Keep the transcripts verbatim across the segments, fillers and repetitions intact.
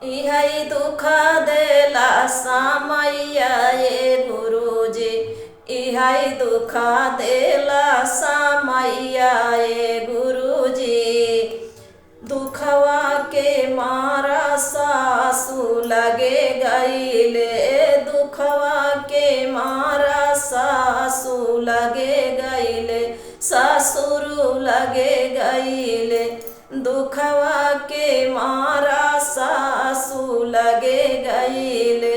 इहै दुख देला समैया ए गुरुजी, इहै दुख देला समैया ए गुरुजी। दुखवा के मारा सासु लगे गईले, दुखवा के मारा सासु लगे गईले, ससुर लगे गईले। दुखवा के मारा सासु लगे गईले,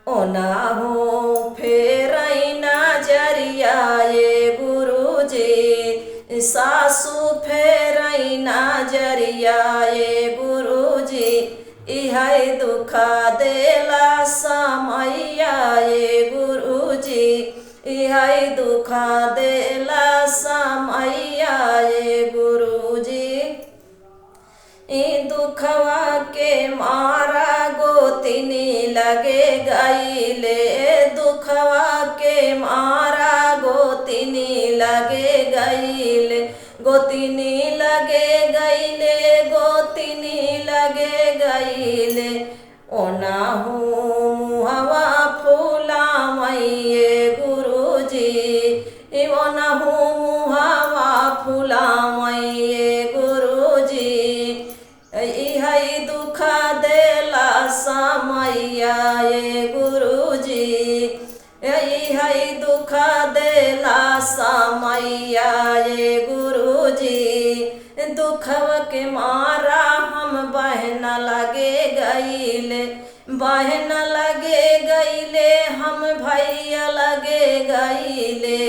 ओनहु फेरई नजरिया ए गुरुजी, सासु फेरई नजरिया ए गुरुजी। इहै दुख देला समैया ए गुरुजी, इहै दुख देला समैया ए गुरुजी। ई दुखवा के मारा गोतिनी लगे गईले, दुखवा के मारा गोतिनी लगे गईले, गोतिनी लगे गईले, गोतिनी लगे गईले। ओनहु मुहवा फुलावई ए गुरुजी, ई ओनहु मुहवा फुलावई ए गुरुजी। इहै दुख देला समैया ए गुरुजी, इहै दुख देला समैया ए गुरुजी। दुखवा के मारा हम बहन लगे गईले, बहन लगे गईले, हम भैया लगे गईले।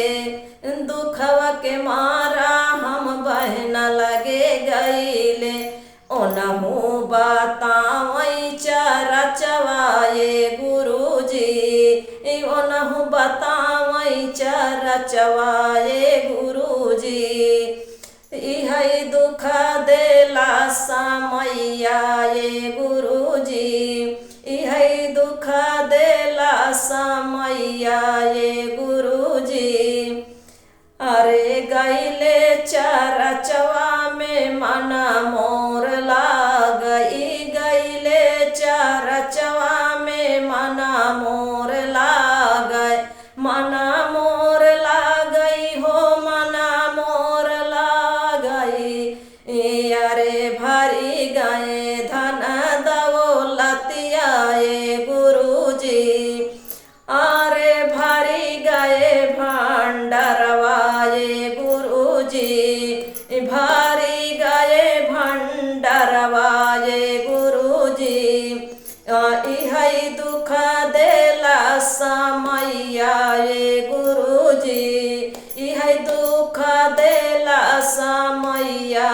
दुखवा के मारा हम बहन लगे गईले, ओनहु बतावई चरचवा ए गुरुजी, ई ओनहु बतावई चरचवा ए गुरुजी। इहै दुख देला समैया ए गुरुजी, इहै दुख देला समैया ए गुरुजी। अरे गईले चरचवा में मन मोर लागई, गईले चरचवा में मन मोर लागई, मन मोर लागई हो, मन मोर लागई। अरे भरी गए धन दौलतिया ए गुरुजी, अरे भरी गए भंडरवा ए गुरुजी, भरी गए भंडरवा ए गुरुजी। अ, इहै दुख देला समैया ए गुरुजी, इहै दुख देला समैया